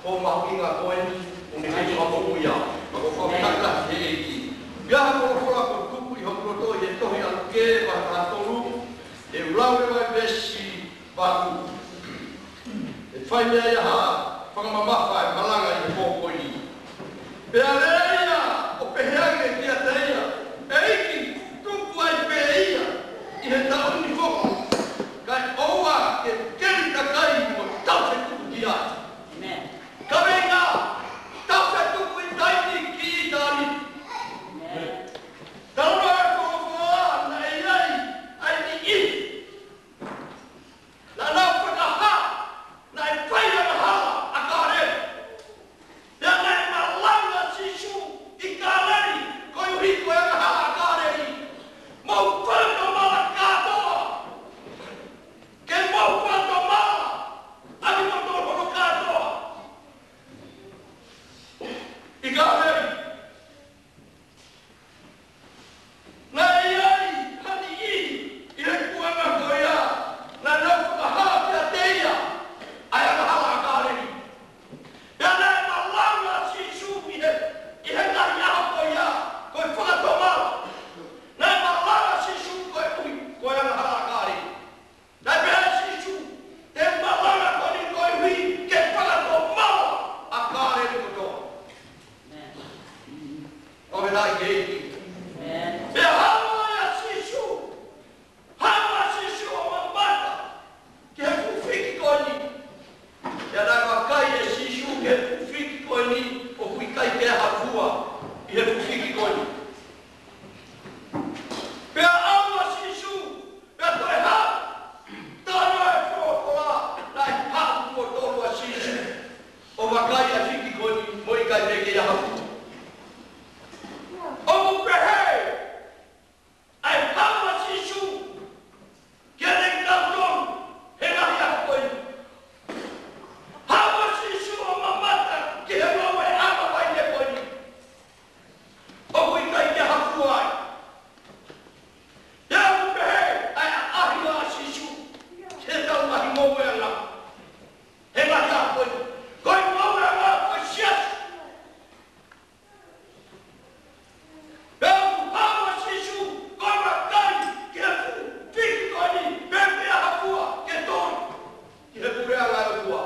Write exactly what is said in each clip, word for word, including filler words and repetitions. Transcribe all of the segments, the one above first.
Ko e mahuʻinga ko eni, ʻoku ne kei fakamoʻui au. Ka ko e fakafetaʻi ki he ʻEiki. ʻI he folofola kuo tuku ʻi hoku loto ʻi he tohi ʻa Luke vahe taha tolu, ʻe u lau leva e veesi valu. ʻE fai mei ai ha fakamamafa e malanga ʻi he pō ko eni. Pea lea ia, ʻo pehē ange kiate ia, ʻEiki, tuku ai pē ia ʻi he taʻu ni foki, kae ʻoua ke keli takai mo tauhi tuku ki ai. ʻĒmeni. Kaveinga, tauhi tuku ʻi taimi ki ʻItāliti. ʻĒmeni. Talu e folofola naʻe ʻi ai ʻa e niʻihi naʻa nau fakahā naʻe fai angahala ʻa Kāleli. Pea naʻe malanga ʻa Sīsū ʻi Kāleli koeʻuhi ko e angahala ʻa Kāleli. Mou fakatomala kātoa. Ke mou fakatomala ʻa kimoutolu hono kātoa ʻi Kāleli. Naʻe ʻi ai ha niʻihi ʻi he kuonga ko ia naʻa nau fakahā kiate ia ʻa e angahala ʻa Kāleli. Pea naʻe malanga ʻa Sīsū ʻi he, ʻi he ngaahi ʻaho ko ia, ko e fakatomala. Naʻe malanga ʻa Sīsū koeʻuhi ko e angahala ʻa Kāleli. Naʻe pehē ʻe Sīsū, te u malanga ko eni koeʻuhi ke fakatomala ʻa Kāleli kotoa. ʻOku ʻi ai ke ʻEiki. Pea haʻu ai ʻa Sīsū, haʻu ʻa Sīsū ʻo mamata ki he fuʻu fiki ko eni. Pea naʻe vakai ʻe Sīsū ki he fuʻu fiki ko eni, ʻoku ʻikai ke ʻi ai ha fua ʻi he fuʻu fiki ko eni. Pea ʻalu ʻa Sīsū, pea toe haʻu. Talu e folofola naʻe haʻu tuʻo tolu ʻa Sīsū ʻo vakai ʻa e fiki ko eni mo e ʻikai pē ke ʻi ai ha fua. ʻOku pehē ʻa e haʻu ʻa Sīsū kiate kitautolu he ngaahi ʻaho ko eni. Haʻu ʻa Sīsū ʻo mamata ki he ngāueʻanga ʻo e vaine ko eni. ʻOku ʻikai ke ʻi ai ha fua ai. Pea ʻoku pehē ʻa e ʻaʻahi ʻa Sīsū ki heʻetau ngaahi ngāueʻanga he ngaahi ʻaho ko eni. Ko e ngāueʻanga ko e siasi. Pea ʻoku haʻu ʻa Sīsū ʻo vakai ki he fuʻu fiki ko eni, pe ʻoku ʻi ai ha fua ke tonu ki he puleʻanga ʻo e ʻOtua.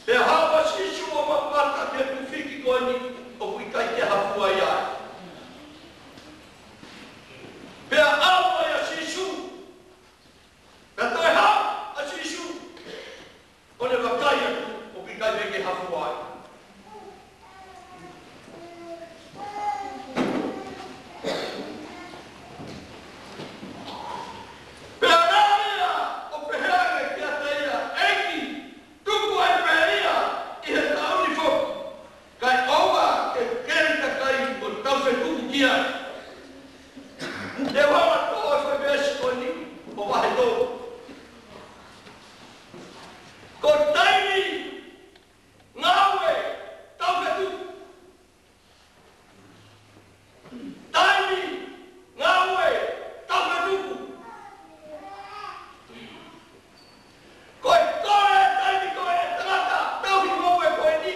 Pea haʻu ʻa Sīsū ʻo mamata ki he fuʻu fiki ko eni, ʻoku ʻikai ke ʻi ai ha fua ia. Pea ʻalu ai ʻa Sīsū. Pea toe haʻu ʻa Sīsū ʻo ne vakai atu, ʻoku ʻikai pē ke ʻi ai ha fua ai. Pea lea ia, ʻo pehē ange kiate ia, ʻEiki, tuku ai pē ia ʻi he taʻu ni foki, kae ʻoua ke keli takai mo tauhi tuku ki ai. Te u hanga ʻo toʻo e foʻi veesi ko eni ʻo vahe tolu. Ko e taimi ngāue tauhi tuku. Taimi ngāue tauhi tuku. Ko e kole e taimi ko ē ʻa e tangata tauhi ngāue ko eni,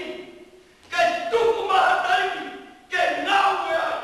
ke tuku mai ha taimi ke ngāue ai.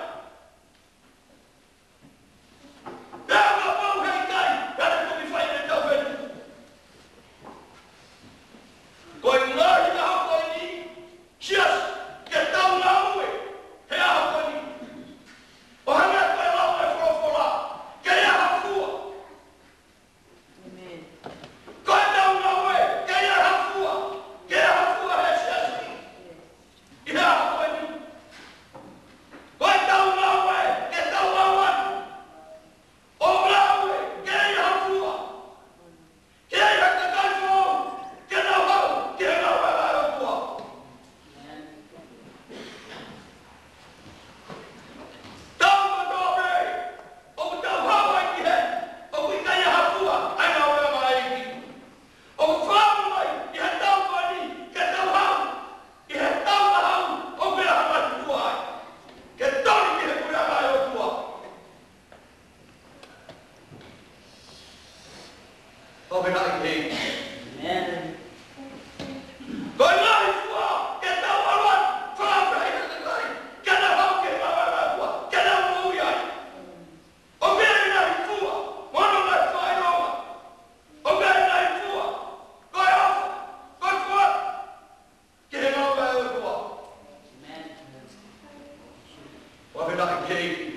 ʻEiki.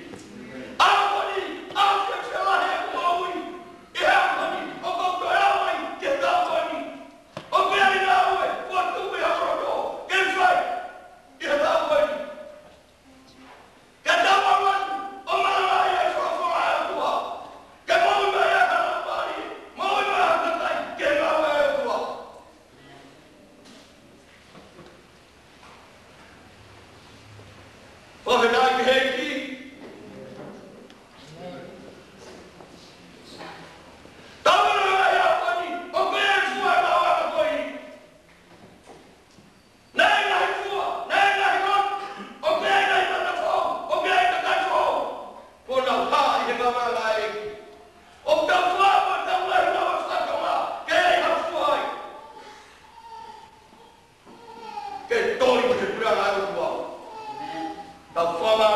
ʻAho ni, ʻaho fiefia lahi ʻeku moʻui. ʻI he ʻaho ni, ʻoku ou toe ʻalu ai ki he taʻu ko eni. ʻOku ʻi ai e ngāue kuo tuku ʻi hoku loto ke fai ʻi he taʻu ko eni. Ke tau ʻalu atu ʻo malangaʻi e folofola ʻa e ʻOtua. Ke moʻui mai e halaupali, moʻui mai e kakai ki he ngāue ʻa e ʻOtua. Fakafetaʻi ki he ʻEiki. Tau ʻalu ai ʻa e ʻaho ni, ʻoku ʻi ai e fua ʻa e ʻaho ko eni. Naʻe ngaahi fua, naʻe ngaahi lotu, ʻoku ʻi ai e ngaahi tangata foʻou, ʻoku ʻi ai e kakai foʻou. Kuo nau hā ʻi he ngāue ʻa e ʻEiki. ʻOku tau fua mo tau ngaahi ngāue fakatonga, ke ʻi ai ha fua ai. Ke toli ki he puleʻanga ʻo e ʻOtua. Tau fua ma